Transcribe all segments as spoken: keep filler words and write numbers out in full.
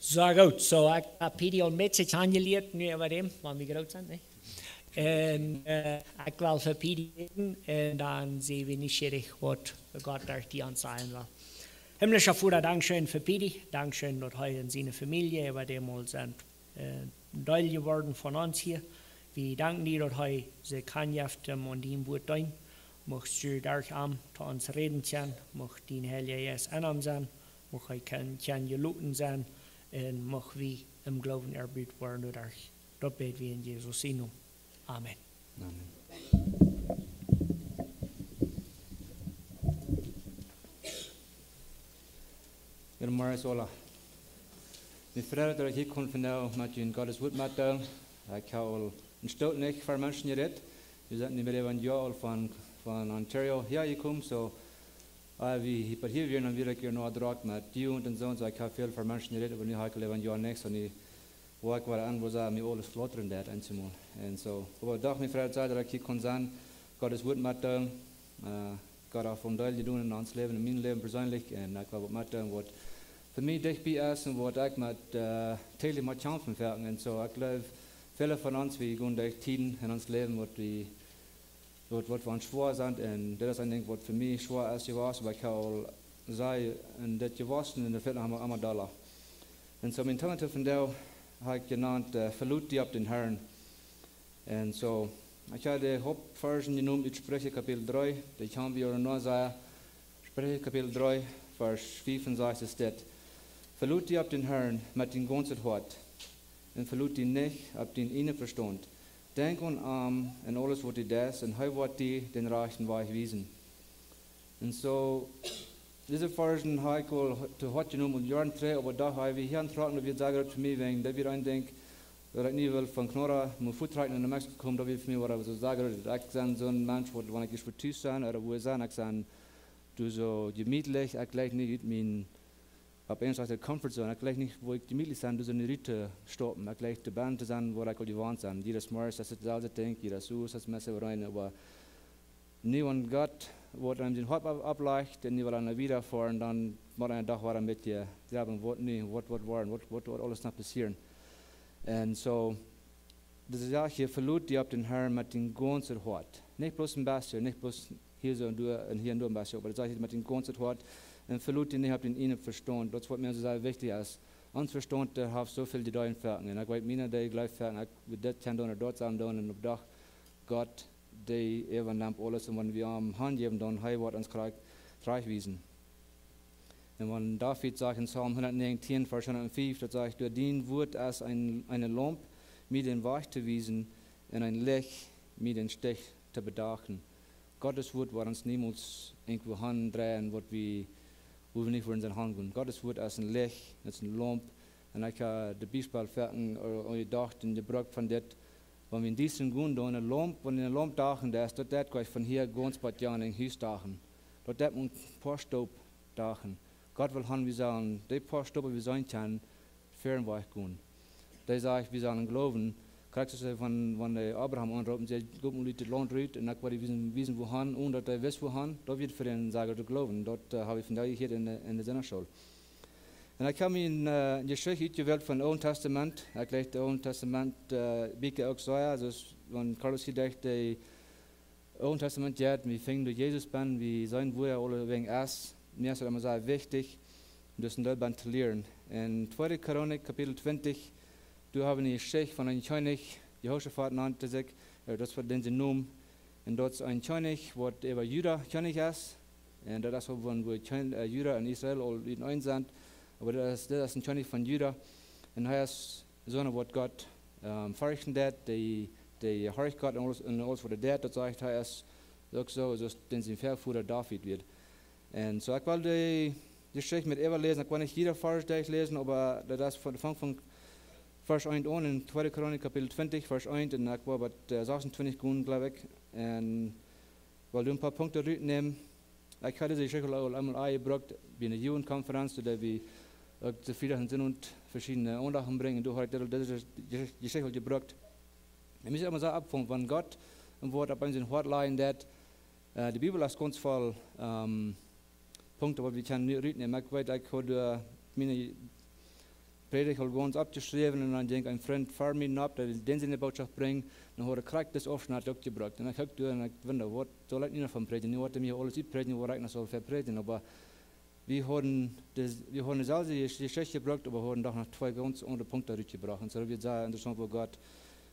Soo goot, soo ekj hab Pidi aul met sikj aunjelieet, nu äwa däm, wan wie groot sent, nä? Un, äh, ekj well fa Pidi bäden, un dan seene wie nieschierich, waut Gott derch dee ons sajen well. Himmlischa Voda, dankscheen fa Pidi, dankscheen, daut hee un siene Famielje äwa däm aul sent, äh, Deel jeworden von ons hia. Wie danken die, daut hee sikj aunjeft, om aun dien Wuat to deenen. Muchst du derch am to ons räden kjennen, mucht dien Heilja Jeist en am sennen, mucht hee kjennen, kjennen jeloten sennen, un mucht wie em Gloowen erbuut woaren doaderch. Daut bäd wie en Jesus sienen Nomen. Amen. Amen. Goodemorjes, hola. Mie freit daut ekj hia kaun vondoag met junt Gott sien Wuat metdeelen. Ekj hab aul een Stoot nich ver Menschen jerät. Wie sent nu mea aus een Joa aul von, von Ontario hia jekomen, soo, äh, wie hia, hia wieren, dan wia ekj hia noch drock met Jugend un soo, un soo, ekj hab väl ver Menschen jerät, oba nu hab ekj aul een Joa nuscht, soo nu woa ekj wada aun, woo sea mie aules flautren deit, eensjemol. Un soo, oba doch, mie freit sea daut ekj hia kaun sennen, Gott sien Wuat metdeelen. Äh, Gott haft een Deel jedonen en ons Läwen, en mien Läwen perseenlich. Un ekj well waut metdeelen, waut fa mie dicht bie es un waut ekj met, äh, däajlich mott kjamfen fa. Un soo, ekj jleew, väle von ons, wie gonen derch Tieden en ons Läwen, waut wie, waut, waut fa ons schwoa sent. Un dit es een Dinkj, waut fa mie schwoa es jewast, oba ekj hab aul sea en dit jewossen un daut woat noch emma, emma dolla. Un soo, mien Thema fa vondoag hab ekj jenant, äh, Veloot die opp dän Herrn. Un soo, ekj hab de Hauptvarsch jenomen ut Spricha Kapitel dree, dee kjennen wie uk noch sajen, Spricha Kapitel dree, Varsch fiew un sas es dit: Veloot die opp dän Herrn met dien gaunzet Hoat, un veloot die nich opp dien ieejnen Vestaunt. Denkj aun am en aules, waut du deist, un hee woat die dän rajchten Wajch wiesen. Un soo, dise Varsch hab ekj aul to Hoat jenomen un Joaren trigj, oba doa hab ekj hia aun jetrocken, daut wia sea groot fa mie, wäajen daut wia een Dinkj, daut ekj nu well von Knorr mott fuat trakjen no Mexiko komen, daut wia fa mie wada soo sea groot, daut ekj sie soon Mensch, waut, wan ekj ieescht wua tus sie, ooda wua sie, ekj sie doa soo jemietlich, ekj jleich nich ut mien, opp Enjelsch sajcht eena comfort zone, ekj jleich nich, wua ekj jemietlich sie, doa soo en de Rut to stoppen, ekj jleich doa bennen to sennen, wua ekj aul jewant sie. Jieda Morjes es daut selwje Dinkj, jieda Owent es daut meist daut selwje, oba nu, wan Gott woat eenem sien Hoat opp-, opplajcht un nu well eena wieda foaren, dan mott eena doch wada een bät jleewen, waut nu, waut, waut woat, waut, waut woat aules noch passieren. Un soo, daut sajcht hia: Veloot die opp dän Herrn met dien gaunzet Hoat. Nich bloos een bät, nich bloos hia soo un doa un hia un doa een bät, oba daut sajcht hia met dien gaunzet Hoat. Un veloot die nich opp dien ieejnen Vestaunt. Daut es, waut mie soo sea wichtich es. Ons Vestaunt, dee haft soo väl Ideen fa ons. Un ekj weet, miene Ideen, jleew fa ons, ekj well dit kjennen doonen, ooda daut sellen doonen, un opp Dach Gott, dee äwanemt aules, un wan wie am hanjäwen, dan hee woat ons krakjt trajcht wiesen. Un wan David sajcht en Psalm hundatnäajentieen, Varsch hundatfief, daut sajcht: Doa dien Wuat es een, eene Laump, mie dän Wajch to wiesen, un een Licht, mie dän Stich to bedachen. Gott sien Wuat woat ons niemols irjentwua han dreien, waut wie, wua wie nich wudden sennen han gonen. Gott sien Wuat es een Licht, daut es een Laump. Un ekj hab daut Biespel foaken, äh, aunjedocht un jebrukt von dit, wan wie en Diestren gonen, dan eene Laump, wan eene Laump dachen deit, daut deit jlikj von hia gaunz bat jan en Hus dachen. Daut deit mau een poa Stoop dachen. Gott well han, wie sellen dee poa Stoop, waut wie sennen kjennen, ver am wajch gonen. Dee sajcht, wie sellen jleewen, krakjt soo aus wan, wan dee Abraham aunroopt un säd: Go mau ut dit Launt rut, un ekj woa die wiesen, wiesen wua han, onen daut hee wist wua han, daut wia fa dän sea to jleewen. Daut, äh, hab ekj vondoag jehieet en de, en de Sindachschool. Un ekj hab mie een, äh, Jeschicht utjewält von daut Oole Tastament. Ekj jleich daut Oole Tastament, äh, Bieekja uk soo, jo. Soo aus wan Carlos hia derch daut Oole Tastament jeit, wie finjen doa Jesus bennen, wie seenen, wua hee aulawäajen es. Mie es daut emma sea wichtich, daut en daut bennen to lieren. En Tweede Chronik, Kapitel twintich, doa hab wie eene Jeschicht von een Kjennich, Jehoschafat nant hee sikj, äh, daut es waut dän sien Nomen. Un daut es een Kjennich, waut äwa Juda Kjennich es. Un daut es uk, wan, wua Kjen-, äh, Juda un Israel aul utenaunda sent. Oba daut es, daut es een Kjennich von Juda. Un hee es soon, waut Gott, ähm, ferchten deit, dee, dee horcht Gott en aules, en aules waut hee deit, daut sajcht, hee es uk soo, soo aus dän sien Väavoda David wia. Un soo, ekj well dee, dee Jeschicht met äwaläsen, ekj well nich jieda Varsch derchläsen, oba daut es von, von, von Varsch eent aun en Tweede Chronik Kapitel twintich, Varsch eent, un ekj well bat, äh, sasuntwintich gonen, jleew ekj. Un well doa een poa Punkten rutnämen. Ekj hab dise Jeschicht aul eemol aunjebrukt bie eene Jugendkonferenz, doa wie uk dän Friedach un Sinnowent veschiedne Aundachten brinjen. Doa hab ekj dise, dise Jeschicht aul jebrukt. Un mie es emma soo oppjefaulen, wan Gott een Wuat opp eenem sien Hoat lajen deit. Äh, de Bibel es gaunz voll, ähm, Punkten, waut wie kjennen nu rutnämen. Ekj weet, ekj hab, äh, miene Prädicht aul gaunz aufjeschräwen un dan jinkj een Frint ver mie nopp, dee dän siene Bootschoft brinjt, dan haud hee krakjt dän Aufschnett uk jebrukt. Un ekj kjikj doa un ekj wunda, waut saul ekj nu noch von prädjen? Nu woat hee mie aules utprädjen, waut ekj noch saul veprädjen. Oba wie hauden de, wie hauden deeselwje Jesch-, Jeschicht jebrukt, oba hauden doch noch twee gaunz aundre Punkten rutjebrocht. Un soo wia daut sea interessaunt, woo Gott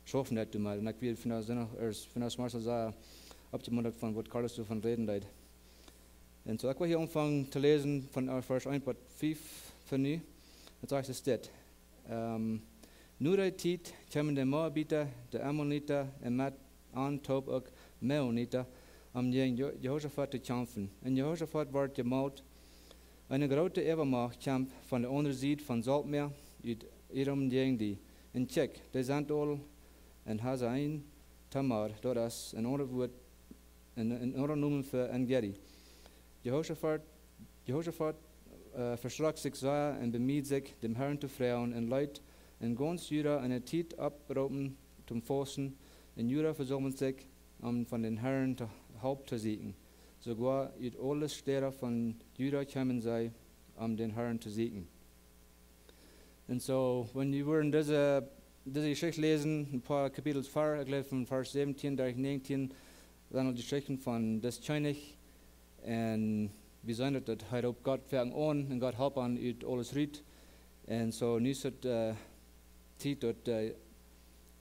schaufen deed doamet. Un ekj wia vondoag, vondoag Morjes sea oppjemuntert von waut Carlos doavon räden deed. Un soo, ekj well hia aunfangen to läsen von, äh, Varsch eent bat fief von nu. Daut sajcht es dit. Ähm, no dee Tiet kjeemen de Moabita, de Ammonita un met an toop uk Meunita, om jäajen Jo-, Jehoschafat to kjamfen. Un Jehoschafat wort jemolt, eene groote Äwamacht kjemt von de aundre Sied von Saltmäa ut Edom jäajen die. Un kjikj, dee sent aul en Hazain Tamar, daut es een aundret Wuat, een, een aundra Nomen fa En-Gedi. Jehoschafat, Jehoschafat, äh, veschrok sikj sea un bemieed sikj, däm Herrn to froagen, un leet en gaunz Juda eene Tiet opproopen toom Fausten. Un Juda vesaumelden sikj, om von dän Herrn to Help to sieekjen. Soogoa ut aule Städen von Juda kjeemen see, om dän Herrn to sieekjen. Un soo, wan wie wudden dise, dise Jeschicht läsen, een poa Kapitels ver, ekj jleew von Varsch säwentieen derch näajentieen, sent aul Jeschichten von dis Kjennich. Un wie seenen daut, daut hee roopt Gott fa am aun un Gott halpt am ut aules rut. Un soo, nu es et, äh, Tiet daut, äh,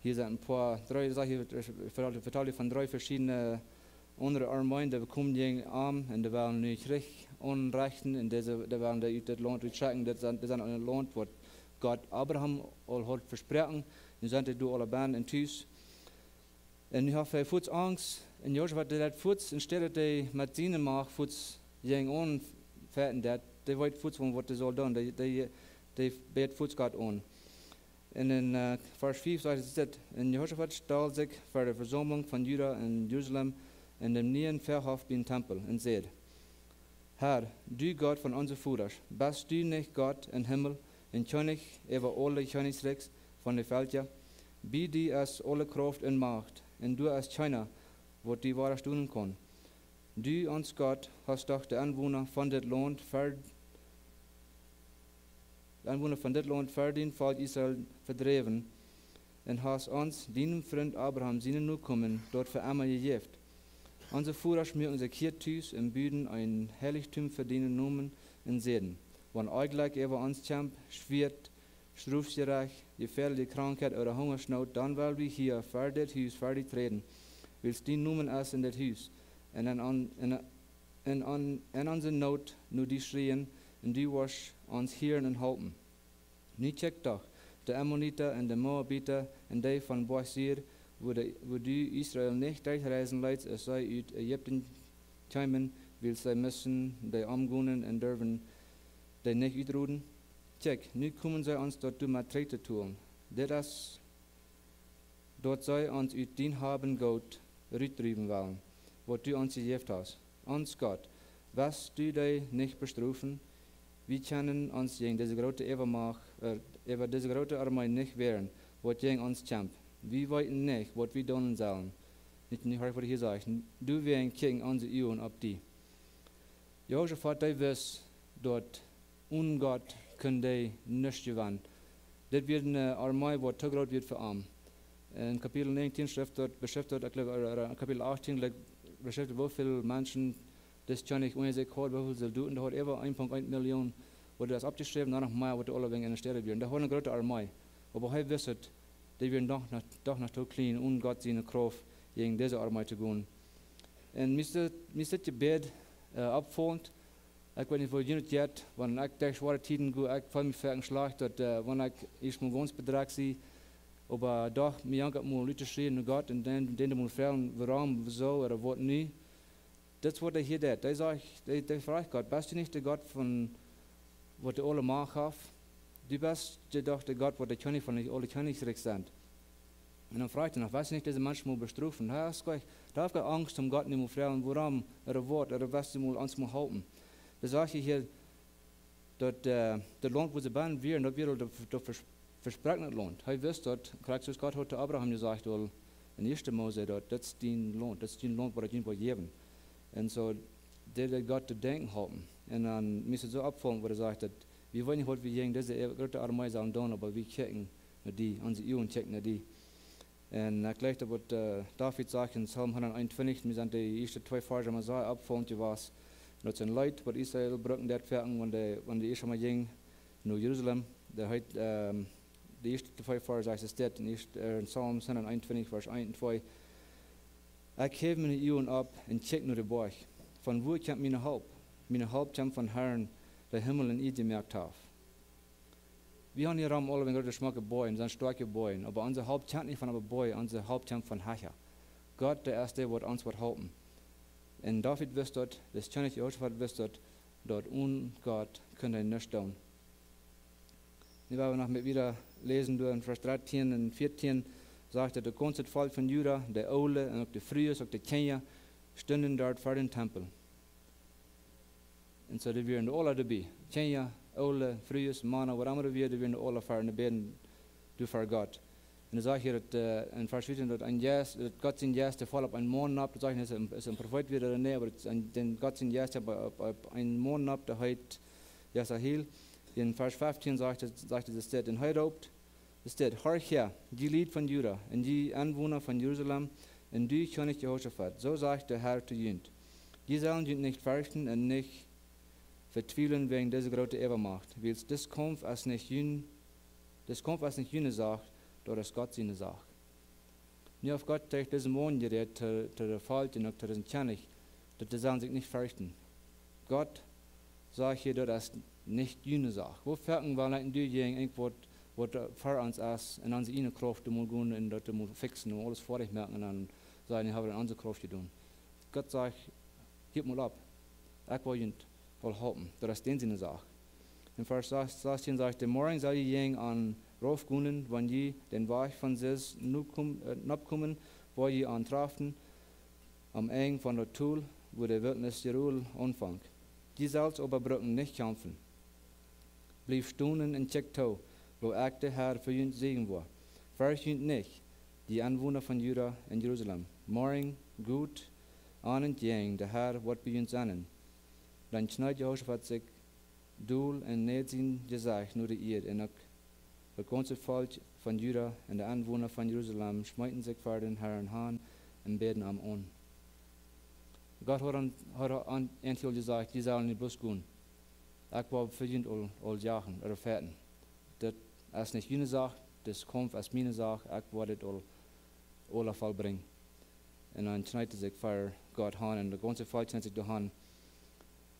hia sent een poa, dree, saj ekj, ekj vetal, vetal von dree veschiedne aundre Armeeen, dee komen jäajen am un dee wellen nu Kjrich aunrechten un dise, dee wellen dee ut dit Launt utschekjen. Dit sent, dit sent een Launt waut Gott Abraham aul haud vesproaken. Nu sent dee doa aul benen un tus. Un nu haft hee fuaz Angst. Un Jehoschafat, dee deed fuaz, enne Städ daut hee met siene Macht fuaz jäajen aun fajchten deed, dee weet fuaz von waut hee saul doonen. Dee, dee, dee bäd fuaz Gott aun. Un en, äh, Varsch fief sajcht et dit: Un Jehoschafat stald sikj ver de Vesaumlunk von Juda en Jerusalem en däm nieen Väahoff biem Tempel un säd: Herr, du Gott von onse Vodasch, best du nich Gott em Himmel un Kjennich äwa aule Kjennichrikjs von de Velkja? Bie die es aule Krauft un Macht, un doa es kjeena, waut die wadastonen kaun. Du, ons Gott, hast doch de Enwona von dit Launt ver-, de Enwona von dit Launt ver dien Volkj Israel vedräwen un hast ons, dienem Frint Abraham siene Nokomen, daut fa emma jejäft. Onse Vodasch muaken sikj hia tus un buden een Heilichtum fa dienen Nomen un säden: Wan Onjlekj äwa ons kjemt, Schwieet, Stroofjerecht, jefäadelje Krankheit ooda Hungasnoot, dan well wie hia ver dit Hus ver die träden, wiels dien Nomen es en dit Hus, un en, en, en, en, en onse Noot no die schrieen, un du woascht ons hieren un halpen. Nu kjikj doch, de Ammonita un de Moabita un dee von Boajch Seir, wua de, wua du Israel nich derchreisen leetst, aus see ut Ägipten kjeemen, wiels see musten dee omgonen un durwen dee nich utroden. Kjikj, nu komen see ons daut doamet trigj to tolen. Dit es, daut see ons ut dien Haben Goot rutdriewen wellen, waut du ons jejäft hast. Ons Gott, woascht du dee nich bestrofen? Wie kjennen ons jäajen dise groote Äwamacht, äh, äwa dise groote Armee nich wäaren, waut jäajen ons kjemt. Wie weeten nich, waut wie doonen sellen. Nich, nich, hia sajcht: Doawäajen kjikjen onse Uagen opp die. Jehoschafat, dee wist, daut onen Gott kunn dee nuscht jewennen. Dit wia eene Armee, waut too groot wia fa am. En Kapitel näajentieen schrift daut, beschrift daut, ekj jleew, äh, äh, Kapitel achtieen, jleew, beschrift daut, woo väl Menschen dis Kjennich unja sikj haud, woo väl Soldoten dee haud, äwa een Punkt een Million, wort daut oppjeschräwen, dan noch mea, waut doa aulawäajen enne Städ wieren. Dee haud eene groote Armee. Oba hee wist daut, dee wieren doch noch, doch noch too kjlien, om Gott siene Krauft jäajen dise Armee to gonen. Un mie es dit, mie es dit Jebäd, äh, oppfaulent. Ekj weet nich, woo junt daut jeit, wan ekj derch schwoare Tieden go, ekj feel mie foaken schlajcht, daut, äh, wan ekj ieescht mol gaunz bedrekjt sie, oba doch, mie jankat mol ut to schrieen no Gott un dan, dan mol froagen, wuarom, wuasoo, ooda waut nu. Daut es waut hee hia deed. Hee sajcht, hee, hee fruach Gott: Best du nich de Gott von, waut de aule Macht haft? Du best je doch de Gott, waut de Kjennich von de aule Kjennichrikjs sent. Un dan fruach hee noch: Woascht du nich dise Menschen mol bestrofen? Hee es jlikj, hee haft kjeene Angst, om Gott nich mol froagen, wuarom, ooda waut, ooda woascht du mol ons mol halpen. Dan sajcht hee hia, daut, äh, daut Launt, wua see benen wieren, daut wia aul daut, daut Ves-, vesproakne Launt. Hee wist daut, krakjt soo aus Gott haud to Abraham jesajcht, aul en ieeschte Mose, daut, daut es dien Launt, daut es dien Launt, waut ekj junt well jäwen. Un soo deed hee Gott to denkjen halpen. Un dan mie es et soo oppjefaulent, waut hee sajcht, daut Wie weeten nich, waut wie jäajen dise groote Armee sellen doonen, oba wie kjikjen no die, onse Uagen kjikjen no die. Un ekj jleich daut, waut David sajcht en Psalm hundat eenuntwintich, wie sent de ieeschte twee Varsch emma sea oppfaulent jewast. Un daut es een Leet, waut Israel brukt, daut foaken, wan de, wan de ieescht emma jinjen no Jerusalem. Daut heet, de ieeschte twee Varsch sajcht es dit, en ieescht, en Psalm hundat eenuntwintich, Varsch eent un twee: Ekj häw miene Uagen opp un kjikj no de Boajch. Von wua kjemt miene Help? Miene Help kjemt vom Harn, dee Himmel un Ieed jemoakt haft. Wie han hia rom aule een groote schmocke Boaj, sent stoakje Boaj, oba onse Help kjemt nich von oppe Boaj, onse Help kjemt von hecha. Gott, dee es dee, waut ons woat halpen. Un David wist daut, de Kjennich Jehoschafat wist daut, daut one Gott kunn hee nuscht doonen. Nu woa wie noch met wieda läsen, doa en Varsch dartieen un vieetieen sajcht et: Daut gaunze Volkj von Juda, de Oole un uk de Frues, uk de Kjinja, stunden doa ver dän Tempel. Un soo, dee wieren aula doabie. Kjinja, Oole, Frues, Mana, waut emma doa wieren, dee wieren aula ver un bäden doa ver Gott. Un dan sajcht hia daut, en Varsch vieetieen, daut een Jeist, daut Gott sien Jeist, dee foll opp een Maun nopp, daut sajcht, es een, es een Profeet wia daut, nä, oba daut es een, dän Gott sien Jeist, dee opp, opp, opp een Maun nopp, dee heet Jesahel. En Varsch feftieen sajcht et, sajcht et, es dit: Un hee roopt, es dit: Horcht häa, jie Lied von Juda, un jie Enwona von Jerusalem, un du Kjennich Jehoschafat, soo sajcht de Har to junt: Jie sellen junt nich ferchten un nich vetwiewlen wäajen dise groote Äwamacht, wiels dis Kaumf es nich jun-, dis Kaumf es nich june Sach, daut es Gott siene Sach. Nu haft Gott derch disen Maun jerät to, to daut Volkj un uk to disen Kjennich, daut dee sellen sikj nich ferchten. Gott sajcht hia, daut es nich june Sach. Woo foaken wie leeten doa jäajen irjentwaut, waut ver ons es, un onse ieejne Krauft doa mol gonen un daut doa mol fixen un aules foadich moaken un dan sajen, nu hab wie daut en onse Krauft jedonen. Gott sajcht: Hieet mol opp. Ekj woa junt woll halpen. Daut es dän siene Sach. En Varsch sastieen sajcht: De Morjen sell jie jäajen aun rauf gonen, wan jie dän Wajch von Sis noppkomen, woa jie aun trafen, aum Enj von daut Tol, wua de Wiltnis Jeruel aunfangt. Jie selfst oba bruken nich kjamfen. Bliewt stonen un kjikjt too, woo ekj, de Har, fa junt säajnen woa. Fercht junt nich, jie Enwona von Juda un Jerusalem. Morjen got aun un jäajen, de Har woat bie junt sennen. Dan kjneed Jehoschafat sikj dol un nead sien Jesecht no de Ieed, un uk daut gaunze Volkj von Juda un de Enwona von Jerusalem schmeeten sikj ver dän Harn han un bäden am aun. Gott haud aun, haud aun Enj jesajcht: Jie sellen nich bloos gonen. Ekj woa fa junt aul, aul sorjen, oda fajchten. Daut es nich june Sach, dis Kaumf es miene Sach, ekj woa dit aul, aula vollbrinjen. Un dan kjneed hee sikj ver Gott han un daut gaunze Volkj kjneed sikj doa han.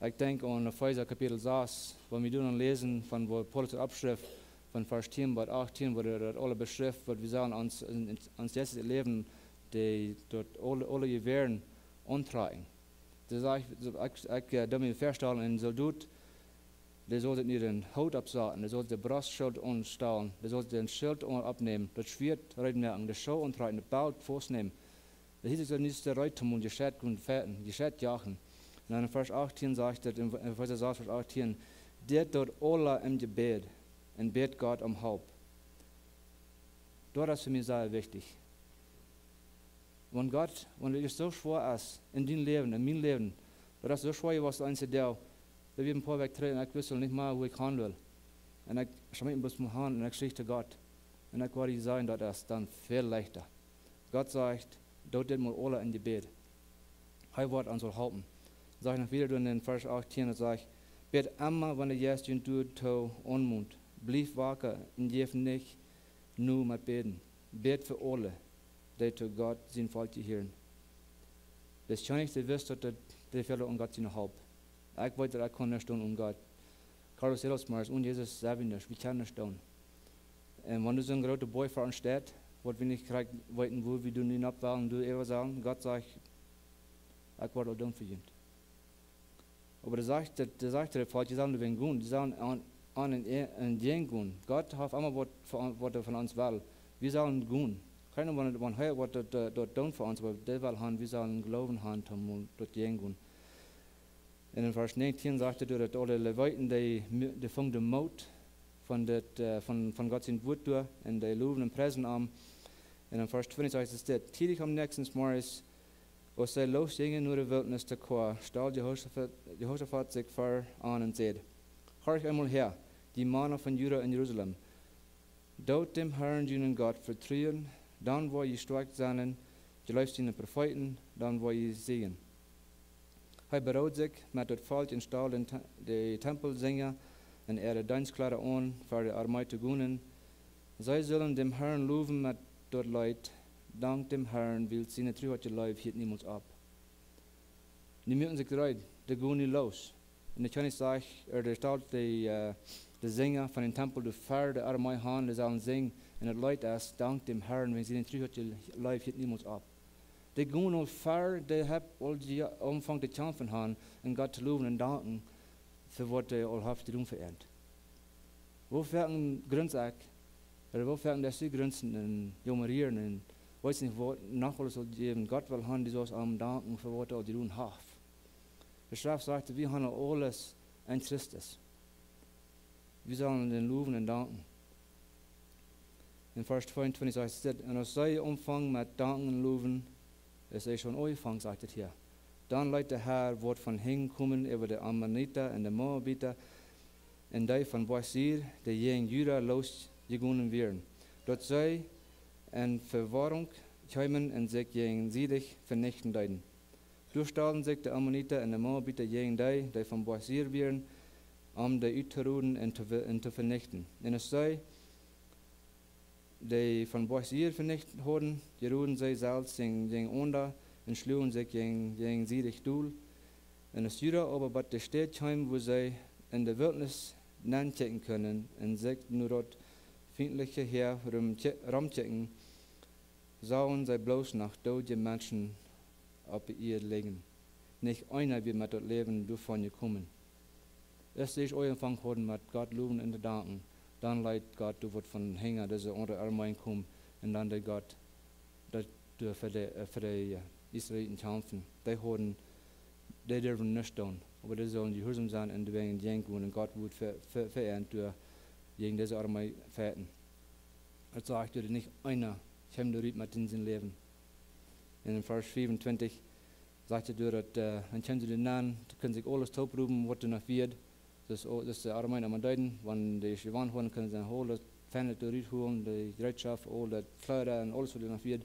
Ekj denkj aun Efeesa Kapitel sas, wan wie doa dan läsen von woo Paulus daut oppschrift, von Varsch tieen bat achttieen, woo hee daut aula beschrift, waut wie sellen ons, en, en ons jeistlichet Läwen, dee daut aule, aule Jewäaren auntrakjen. Daut sajcht, ekj, ekj, eh, doo mie väastalen, een Soldot, dee saul sikj nu dän Hoot oppsaten, dee saul de Brostschilt aunstalen, dee saul dän Schilt aun-, oppnämen, daut Schwieet reed moaken, de Schoo auntrakjen, daut Belt faustnämen. Daut hieet sikj, daut es de Rät, om jescheit gonen fajchten, jescheit jagen. Un dan en Varsch achttieen sajcht et, en Efeesa sas, Varsch achttieen: Dit doot aula em Jebäd un bät Gott om Help. Daut es fa mie sea wichtich. Wan Gott, wan et soo schwoa es en dien Läwen, en mien Läwen, daut es soo schwoa, waut eent to doonen, daut wia een poa Wäakj trigj un ekj wist nich mea, wua ekj han wull. Un ekj schmeet mie bloos mol han un ekj schrieech to Gott. Un ekj wull die sajen, daut es dan väl leichta. Gott sajcht: Doot dit mol aula em Jebäd. Hee woat ons woll halpen. Sajcht noch wieda doa en Varsch achttieen, daut sajcht: Bät emma, wan de Jeist junt doatoo aunmont. Bliewt waka un jäft nich no met bäden. Bät fa aule, dee to Gott sien Volkj jehieren. Dis Kjennich, dee wist, daut, daut, dee fäld aun Gott siene Help. Ekj weet, daut ekj kaun nuscht doonen one Gott. Carlos Edelmeier, one Jesus sent wie nuscht, wie kjennen nuscht doonen. Un wan doa soon groota Boaj ver ons steit, waut wie nich krakjt weeten, wua wie doa nopp wellen, doa äwa sellen, Gott sajcht: Ekj woa aul doonen fa junt. Oba dee sajcht, dee, dee sajcht, daut Volkj, dee sellen doawäajen gonen, dee sellen aun, aun un, un jäajen gonen. Gott haft emma waut fa, waut hee von ons well. Wie sellen gonen. Kjeena, wan, wan hee waut daut, daut, daut doonen fa ons, oba dee well han, wie sellen Gloowen han, om daut jäajen gonen. Un en Varsch näajentieen sajcht et, daut aule Lewieten, dee, dee fungen Moot von daut, eh, von, von Gott sien Wuat doa, un dee lowen un priesen am. Un en Varsch twintich sajcht et dit: Tiedich aum näakjsten Morjes, aus see losjinjen no de Wiltnis Tekoa, stald Jehoschafat, Jehoschafat sikj ver an un säd: Horcht eemol häa, jie Mana von Juda un Jerusalem. Doot däm Herrn, junen Gott, vetruen, dan woa jie stoakj sennen, jleeft siene Profeeten, dan woa jie siegen. Hee berood sikj met daut Volkj un stald dän Te-, de Tempelsinja un äare Deenstkjleeda aun, fa de Armee to gonen. See sullen däm Herrn lowen met daut Leet: Dankt däm Herrn, wiels siene Truheit, de Leew, hieet niemols opp. Nu moaken sikj reed, dee gonen nu loos. Un de Kjennich sajcht, ea, dee stalt de, ea, de Sinja von dän Tempel doa ver de Armee han, dee sellen sinjen. Un daut Leet es: Dankt däm Herrn, wiels siene Truheit, de Leew, hieet niemols opp. Dee gonen aul ver, dee haben aul dee aunjefongen to kjamfen han un Gott to lowen un danken fa waut hee aul haft jedonen fa an. Woo foaken gruns ekj, ea, woo foaken deist du grunsen un jaumerieren un weetst nich waut noch aules saul jäwen. Gott well han, du saust am danken fa waut hee aul jedonen haft. De Schreft sajcht, wie han aules en Christus. Wie sellen dän lowen un danken. En Varsch tweeuntwintich sajcht et: Un aus see aunfungen met danken un lowen, es hee schon aunjefongen, sajcht et hia. Dan leet de Herr Wuat von Hinjen komen äwa de Ammonita un de Moabita un dee von Boajch Seir, dee jäajen Juda losjegonen wieren, daut see en Vewarrunk kjeemen un sikj jäajensiedich venichten deeden. Doa stalden sikj de Ammonita un de Moabita jäajen dee, dee von Boajch Seir wieren, om dee uttoreoden un to ve-, un to venichten. Un aus see dee von Boajch Seir venicht hauden, jeroden see selfst jäajen, jäajenaunda un schluagen sikj jäajen, jäajensiedich dol. Un aus Juda oba bie de Städ kjeem, wua see en de Wiltnis nenkjikjen kunnen un sikj no daut fientliche Häa rom-, romkjikjen, sagen see bloos noch doodje Menschen opp de Ieed lijen. Nich eena wia met daut Läwen doavon jekomen. Aus see aunjefongen hauden met Gott lowen un to danken, dan leet Gott doa Wuat von Hinjen dise aundre Armeen komen un dan deed Gott daut doa fa de, ea, fa de, ea, Israeliten kjamfen. Dee hauden, dee durwen nuscht doonen, oba dee sullen jehuarsom sennen un doawäajen jäajen gonen un Gott wudd fa, fa, fa an doa jäajen dise Armee fajchten. Daut sajcht doa, nich eena kjeem doa rut met sien Läwen. En Varsch fiefuntwintich sajcht et doa daut, ea, dan kjeemen see doa nenn, dee kunnen sikj aules toopropen, waut doa noch wia. Daut es, daut es de Armeen aum deeden, wan dee jewonnen hauden, kunnen see aul daut Feinet doa rutholen, de Jereetschoft, aul daut Kjleeda un aules, waut doa noch wia.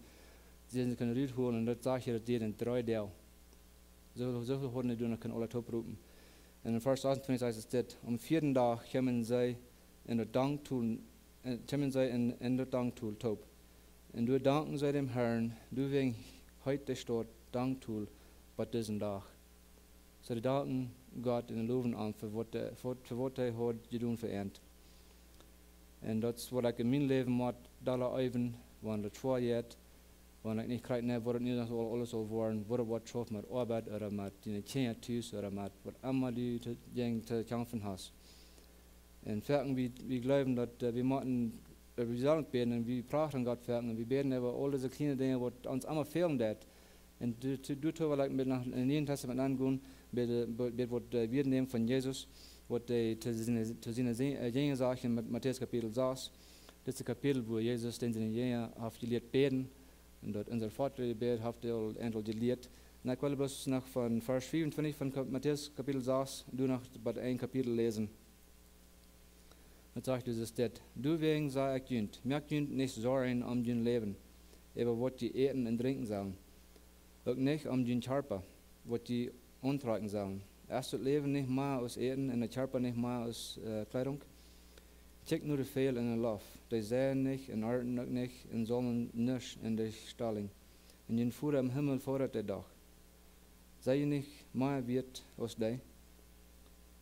See, see kunnen rutholen, un daut sajcht hia, daut deed en dree Doag. Soo, soo väl hauden dee doa noch kunnen aule toopropen. En Varsch sasuntwintich sajcht et dit: Aum vieeden Dach kjeemen see en daut Dankdol, ea, kjeemen see en, en daut Dankdol toop. Un doa dankten see däm Herrn. Doawäajen heet de Staut Dankdol bat disen Dach. Soo, dee danken Gott un lowen am fa waut hee, fa, fa waut hee haud jedonen fa an. Un daut es waut ekj en mien Läwen mott dolla äwen, wan daut schwoa jeit, wan ekj nich krakjt weet, waut et nu aul, aules saul woaren, waut et woat, schaft met Oabeit ooda met diene Kjinja tus ooda met waut emma du to, jäajen to kjamfen hast. Un foaken, wie, wie jleewen daut, ea, wie motten, ea, wie sellen bäden un wie prachten Gott foaken un wie bäden äwa aul dise kjliene Dinja, waut ons emma fälen deit. Un doa, doa, doa well ekj met no em Nieen Tastament aungonen, bie de, bie, bie waut, ea, wie nämen von Jesus, waut hee to siene, to siene Sin-, ea, Jinja sajcht en Mat-, Matäus Kapitel sas. Dit es daut Kapitel, wua Jesus dän siene Jinja haft jelieet bäden. Un daut Unser Vater Jebäd haft hee aul een Deel jelieet. Un ekj well bloos noch von Varsch fiefuntwintich von Ka-, Matäus Kapitel sas, doa noch bat een Kapitel läsen. Daut sajcht Jesus dit: Doawäajen saj ekj junt, moakt junt nich Sorjen om jun Läwen, äwa waut jie äten un drinkjen sellen, uk nich om jun Kjarpa, waut jie auntrakjen sellen. Es daut Läwen nich mea aus Äten un de Kjarpa nich mea aus, ea, Kjleedunk? Kjikjt no de Väajel en de Loft, dee seien nich un arnten uk nich un saumlen nuscht en de Stallinj, un jun Voda em Himmel fodat dee doch. Sent jie nich mea wieet aus dee?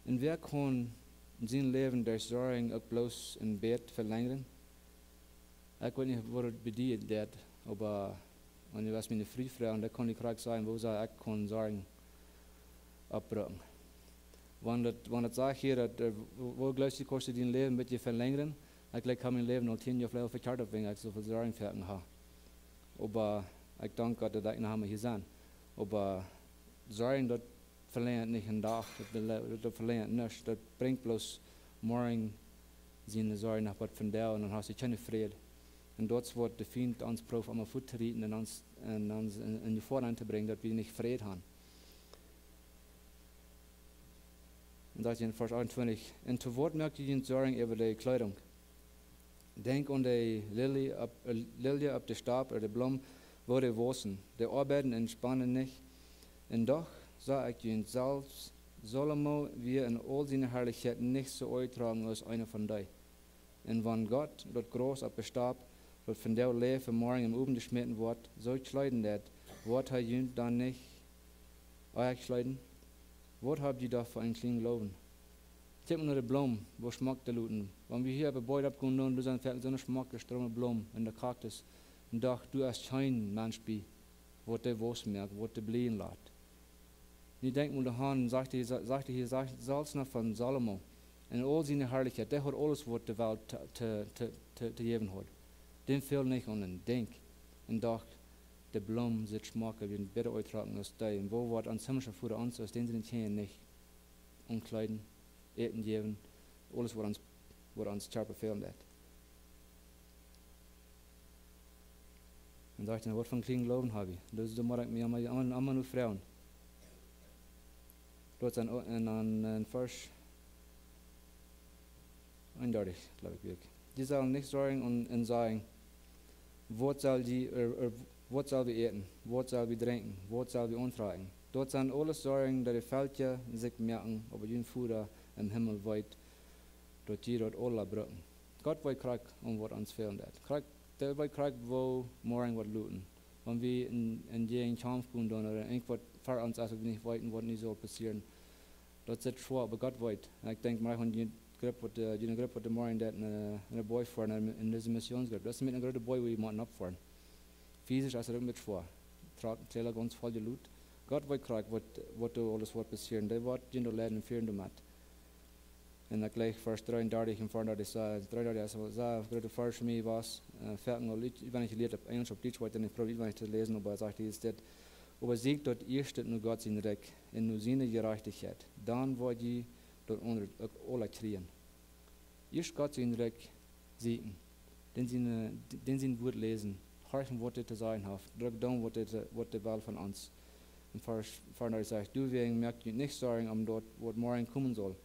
Un wäa kaun sien Läwen derch Sorjen uk bloos een bät velenjren? Ekj weet nich, waut et bediet daut, oba wan du west miene Fru froagen, dan kaun ekj krakjt sajen, woo see ekj kaun Sorjen oppbrucken. Wan daut, wan daut sajcht hia, daut, ea, woo, woo jleefst du, kaust du dien Läwen een bät velenjren? Ekj jlikj, ekj hab mien Läwen aul tieen Joa veleicht vekjieet opp, wäajen ekj soo väl Sorjen foaken hab. Oba ekj dank Gott, daut ekj noch emma hia sie. Oba Sorjen, daut velenjt nich een Dach, daut bele-, daut velenjt nuscht, daut brinjt bloos morjen siene Sorjen no waut vondoag un dan hast du kjeenen Fräd. Un daut es waut de Fient ons proowt emma väa to rieten un ons, un ons en, en de Jefoa to brinjen, daut wie nich Fräd haben. Un dan sajcht hee en Varsch achtuntwintich: "Un to waut moakt jie junt Sorjen äwa de Kjleedunk? Denkjt aun de Lilie opp, äh, Lilie opp de Stap, ooda de Bloom, woo dee wausen. Dee oabeiden un spanen nich. Un doch, saj ekj junt, selfst Salomo wia en aul siene Harlichkjeit nich soo aunjetrocken aus eena von dee. Un wan Gott daut Graus opp de Stap, daut vondoag läft un morjen em Owen jeschmäten woat, soo kjleeden deit, woat hee junt dan nich uk kjleeden? Waut hab jie doch fa een kjlienen Gloowen?" Kjikj mau no de Bloom, woo schmock dee luten. Wan wie hia opp de Beet oppgonen, dan sent veleicht soone schmocke, strome Bloom un de Kaktus. Un doch, doa es kjeen Mensch bie, waut dee wausen moakt, waut dee blieejen lat. Nu denkj mau doaraun, sajcht hee, sajcht hee, sajcht selfst noch von Salomo. En aul siene Harlichkjeit, dee haud aules, waut de Welt to, to, to, to, to jäwen haud. Däm fäld nich aun een Dinkj. Un doch, de Bloom sitt schmock, wie een bäta aunjetrocken aus dee. Un woo woat ons himmlischa Voda ons, aus dän siene Kjinja, nich aun Kjleeden, Äten jäwen, aules, waut ons, waut ons Kjarpa fälen deit? Un sajcht hee: "Waut fa een kjlienen Gloowen hab jie?" Daut es, doa mott ekj mie emma, emma, emma no froagen. Doa es een, en, en, en Varsch eenundartich, jleew ekj, wia ekj. "Jie sellen nich Sorjen un, un sajen: Waut sell jie, äh, äh, waut sell wie äten? Waut sell wie drinkjen? Waut sell wie auntrakjen? Daut sent aules Sorjen, dee de Velkja sikj moaken, oba jun Voda em Himmel weet, daut jie daut aula brucken." Gott weet krakjt, om waut ons fälen deit. Krakjt, dee weet krakjt, woo morjen woat luten. Wan wie en, en jäajen Kjamf gonen doonen, ooda irjentwaut ver ons es, waut wie nich weeten, waut nu saul passieren, daut sitt schwoa, oba Gott weet. Un ekj denkj mau aun june Grupp, waut, äh, june Grupp, waut de morjen deit en, äh, en de Boaj foaren, en, en dise Missionsgrupp. Daut es met eene groote Boaj, wua jie motten oppfoaren. Fisisch es daut uk met schwoa. Tra-, Trailer gaunz voll jelodt. Gott weet krakjt, waut, waut doa aules woat passieren. Dee woat junt doa leiden un fieren doamet. Un dan jlikj Varsch dreeundartich un veeaundartich, soo, dreeundartich, es soo, soo, groote Varsch fa mie wia, äh, foaken aul ut-, utwendich jelieet opp Enjelsch, opp Dietsch, waut ekj dan nich proow utwendich to läsen, oba hee sajcht hia dit: "Oba sieekjt daut ieeschte no Gott sien Rikj un no siene Jerajchtichkjeit, dan woa jie daut aundre uk aula kjrieen." Ieescht Gott sien Rikj sieekjen, dän sien, äh, dän sien Wort läsen, horchen, waut hee to sajen haft, uk doonen, waut hee, waut hee well von ons. Un Varsch, Varsch veeaundartich sajcht: "Doawäajen moakt junt nich Sorjen om daut, waut morjen komen saul.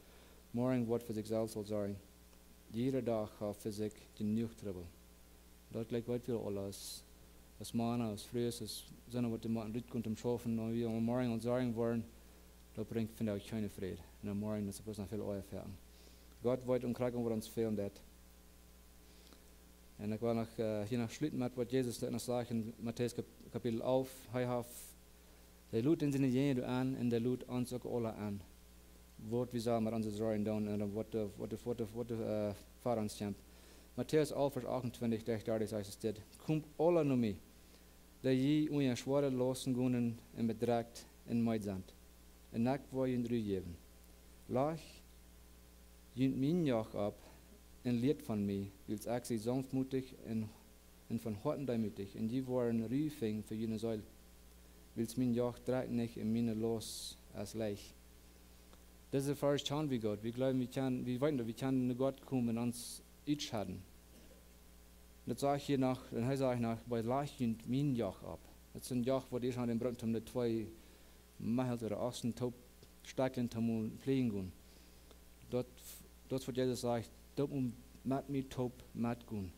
Morjen woat fa sikj selfst aul sorjen. Jieda Dach haft fa sikj jenuach Trubbel." Daut jlikjt, weet wie aula, aus, aus Mana, aus Frues, aus Sinne, waut dee motten rutkomen toom schaufen, un wie aum Morjen aul sorjen woaren, daut brinjt vondoag kjeenen Fräd. Un aum Morjen es et bloos noch väl oaja foaken. Gott weet krakjt, waut ons fälen deit. Un ekj well noch, äh, hia noch schluten met waut Jesus doa noch sajcht en Matäus Kap-, Kapitel alf. Hee haft, hee lud en siene Jinja doa aun un hee lud ons uk aula aun, waut wie sellen met onse Sorjen doonen un waut de, waut de, waut de, waut de, äh, ver ons kjemt. Matäus alf, Varsch achtuntwintich, derch dartich sajcht et dit: "Komt aula no mie, dee jie unja schwoare Lausten gonen un bedrekjt un meed sent, un ekj woa junt Ru jäwen. Lajcht junt mien Joch opp un lieet von mie, wiels ekj sie saunftmootich un, un von Hoaten deemootich, un jie woaren Ru finjen fa june Seel. Wiels mien Joch drekjt nich un miene Laust es leicht." Dise Varsch kjanen wie goot. Wie jleewen, wie kjanen, wie weeten, daut wie kjanen no Gott komen un ons utschedden. Daut sajcht hia noch, un hee sajcht noch: "Oba lajcht junt mien Joch opp." Daut es een Joch, waut dee aun dän brukt, om de twee Mechels ooda Ossen toop stekjlen, toom mol pliejen gonen. Daut, daut es waut Jesus sajcht: "Doot mol met mie toop metgonen.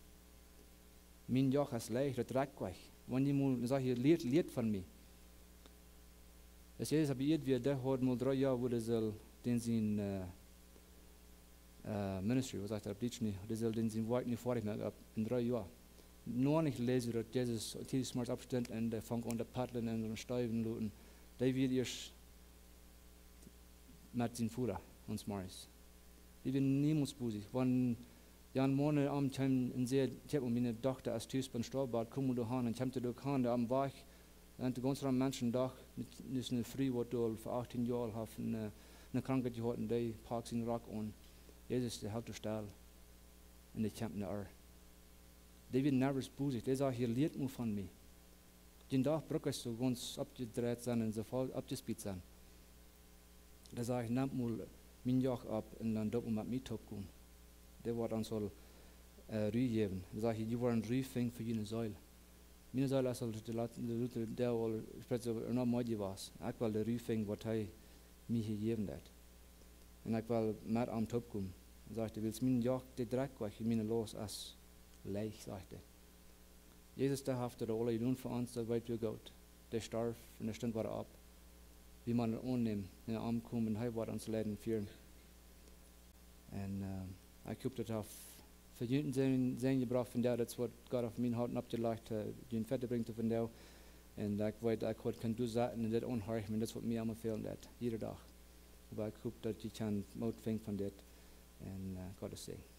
Mien Joch es leicht, daut drekjt nich." Wan jie mol, dan sajcht hee: "Lieet, lieet von mie." Aus Jesus opp Ieed wia, dee haud mol dree Joa, wua hee soo dän sien, äh, äh, ministry, waut sajcht daut opp Dietsch nu? Dee sell dän sien Woakj nu foadich moaken opp, en dree Joa. Noch nich läsen wie, daut Jesus tiedich zemorjes oppstunt un dee funk aun to paddlen un soo stoawen loten. Dee wia ieescht met sien Voda zemorjes. Dee wia niemols bosich. Wan Jan Mone aum kjeem un säd: "Kjikj, miene Dochta es tus biem Stoawbad, kom mol doahan." Un kjeem hee doa aun, doa aum Wajch, un de gaunze Menschen docht, daut es eene Fru, waut aul fa achtieen Joa aul haft eene, äh, eene Krankheit jehaut, un dee pakt sienen Rock aun. Jesus, dee helt doa stell. Un dee kjemt no ar. Dee wia nervös bosich. Dee sajcht: "Hee lieet mol von mie." Dän Dach bruck ekj soo gaunz oppjedreit sennen un soo voll oppjespiet sennen. Dee sajcht: "Nemt mol mien Joch opp un dan doot mol met mie toop gonen." Dee woat ons aul, äh, Ru jäwen. Dee sajcht: "Jie woaren Ru finjen fa june Seel." Miene Seel es aul de lat-, de lat-, de aul, ekj weet nich, noch meed jewast. Ekj well de Ru finjen, waut hee mie hia jäwen deit. Un ekj well met am toopkomen. Un sajcht hee: Wiels mien Joch, dee Drock, waut ekj en miene Laust es, leicht, sajcht hee. Jesus, dee haft daut aula jedonen fa ons, daut weet wie goot. Dee storf un dee stunt wada opp. Wie motten daut aunnämen un aunkomen, hee woat ons leiden un fieren. Un ekj hop, daut haft fa junt Säajen jebrocht vondoag, daut waut Gott opp mien Hoat oppjelajcht haft, junt wieda to brinjen vondoag. Un ekj weet, ekj haud kunt doa sitten un dit aunhorchen, un daut es waut mie emma fälen deit, jieda Dach. Oba ekj hop, daut jie kjennen Moot finjen von dit. Un Gott sie Säajen.